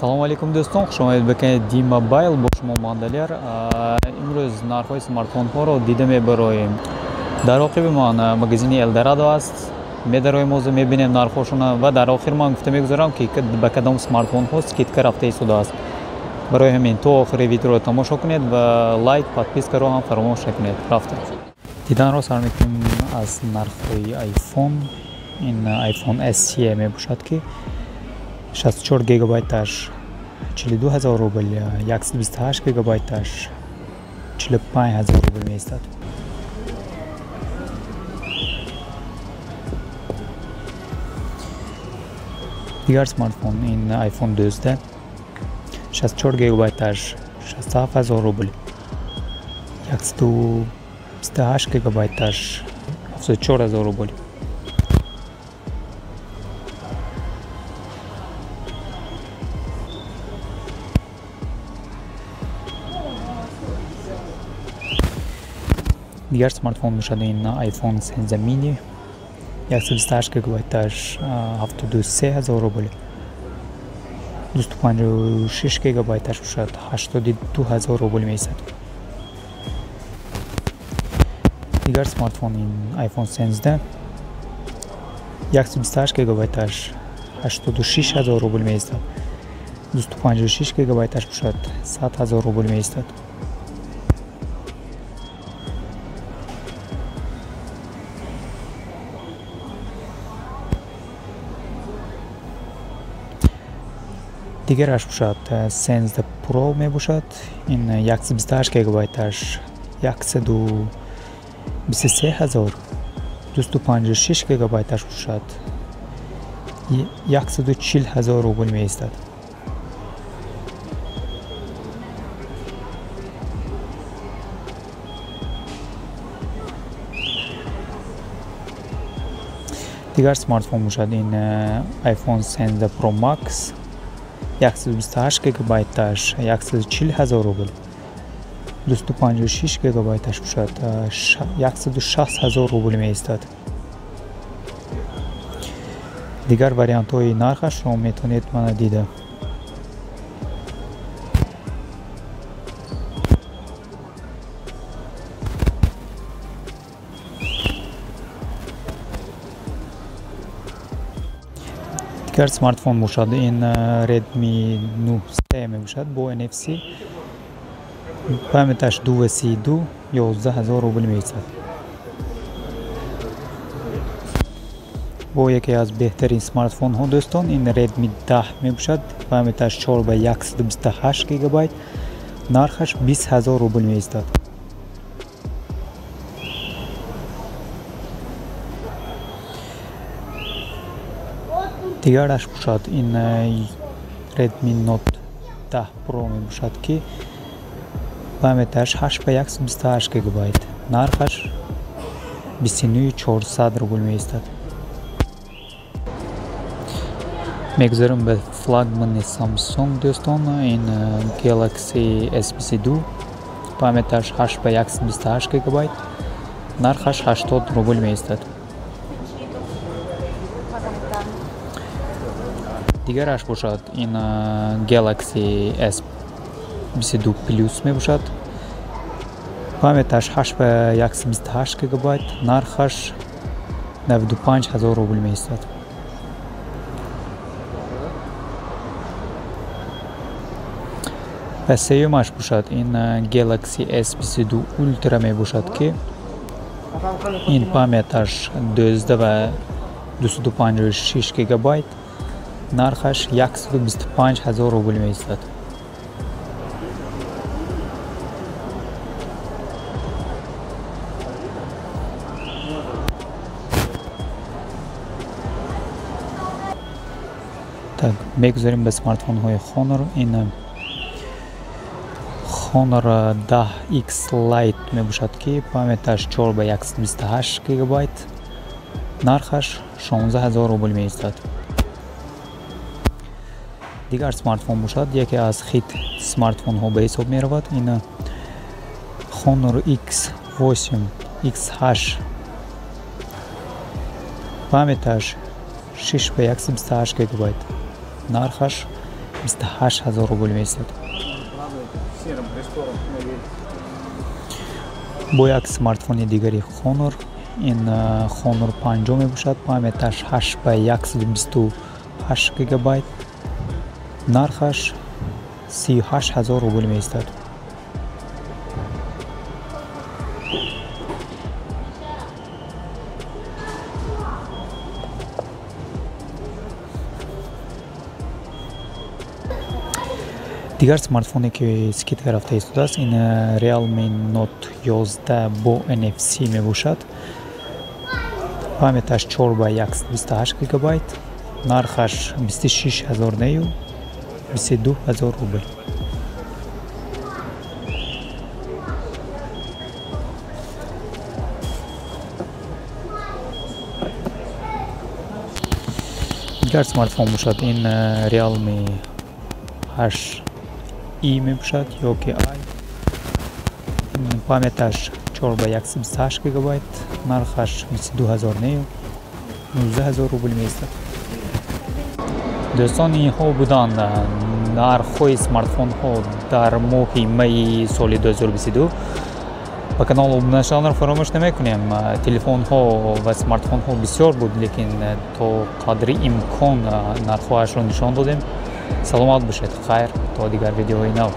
Салому алейкум, дӯстон, хушомадед ба канали D-Mobile. Бо шумо Мандалер. Имрӯз нархҳои смартфонҳоро дида мебароем. Дар оқиби ман магазини Элдорадо аст. Медароем, ҳозир мебинем нархҳошона ва дар охир ман гуфта мегузорам, ки ба кадом смартфонҳо скидка рафта истодааст. Барои ҳамин то охири видеоро тамошо кунед ва лайк, подпискаро ҳам фаромӯш накунед. Рафта. Диданро сар мекунем аз нархҳои iPhone. Ин iPhone SE мебошад, ки 64 гигабайташ 42 ҳазор рубл, 128 гигабайташ 45 ҳазор рубл меистад. Дигар смартфон ин iPhone 12, 64 гигабайташ 67 ҳазор рубл, 128 гигабайташ 74 ҳазор рубл. Дигар смартфон мешавад ин iPhone 13 mini, 128 гигабайташ 73 ҳазор рубл, 256 гигабайташ бошад 82 ҳазор рубл меистад. Дигар смартфон ин iPhone 13, 128 гигабайташ 86 ҳазор рубл меистад, 256 гигабайташ бошад 100 ҳазор рубл меистад. Дигараш бошад 13 Pro мебошад. Ин 128 гигабайташ 123 ҳазор, 256 гигабайташ бошад 140 ҳазор рубл меистад. Дигар смартфон бошад ин iPhone 13 Pro Max, 128 гигабайташ 140 ҳазор рубл, 256 гигабайташ бошад 160 ҳазор рубл меистад. Дигар вариантҳои нархашро метавонед мана дида. Дигар смартфон бошад ин Redmi 9C мебошад бо NFC, памяташ 232, 11 ҳазор рубл меистад. Бо яке аз беҳтарин смартфонҳо, дӯстон, ин Redmi 10 мебошад, памяташ 4 ба 128 гигабайт, нархаш 20 ҳазор рубл меистад. Дигараш бошад ин Redmi Note 10 Pro мебошад, ки памяташ 8 ба 128 гигабайт, нархаш 29400 рубл меистад. Мегузарем ба флагмани Samsung, дӯстон, ин Galaxy S22, памяташ 8 ба 128 гигабайт, нархаш 80 рубл меистад. Дигараш бошад ин Galaxy S22 Plus мебошад, памяташ 8 ба 128 гигабайт, нархаш 95 ҳазор рубл меистад. Ва сеюмаш бошад ин Galaxy S22 Ultra мебошад, ки ин памяташ 12 ва 256 гигабайт, нархаш 125 ҳазор рубл меистад. Так, мегузарем ба смартфонҳои Honor. Ин Honor 10X Lite мебошад, ки памяташ 4 ба 128 гигабайт, нархаш 16 ҳазор рубл меистад. Дигар смартфон бошад яке аз хит смартфонҳо ба ҳисоб меравад. Ин Honor X8 X8, памяташ 6 ба 128 гигабайт, нархаш 28 ҳазор рубл меистад. Бо як смартфони дигари Honor, ин Honor 50 мебошад, памяташ 8 ба 128 гигабайт, нархаш 38 ҳазор рубл меистад. Дигар смартфоне ки скидка рафта истодааст, ин Realme Note 11 бо NFC мебошад. Памяташ 4 ба 128 гигабайт, нархаш 26 ҳазор нею 22 ҳазор рубл. Дигар смартфон бошад, ин Realme 8 и мебошад ё ки i, памяташ 4 ба 128 гигабайт, нархаш 22 ҳазор нею 19 ҳазор рубл меистад. Дӯстон, инҳо буданд нархҳои смартфонҳо дар моҳи майи соли 2022. Ба канал обуна шуданро фаромӯш намекунем. Телефонҳо ва смартфонҳо бисёр буд, лекин то қадри имкон нархҳояшро нишон додем. Саломат бошед, хайр, то дигар видеоҳои нав.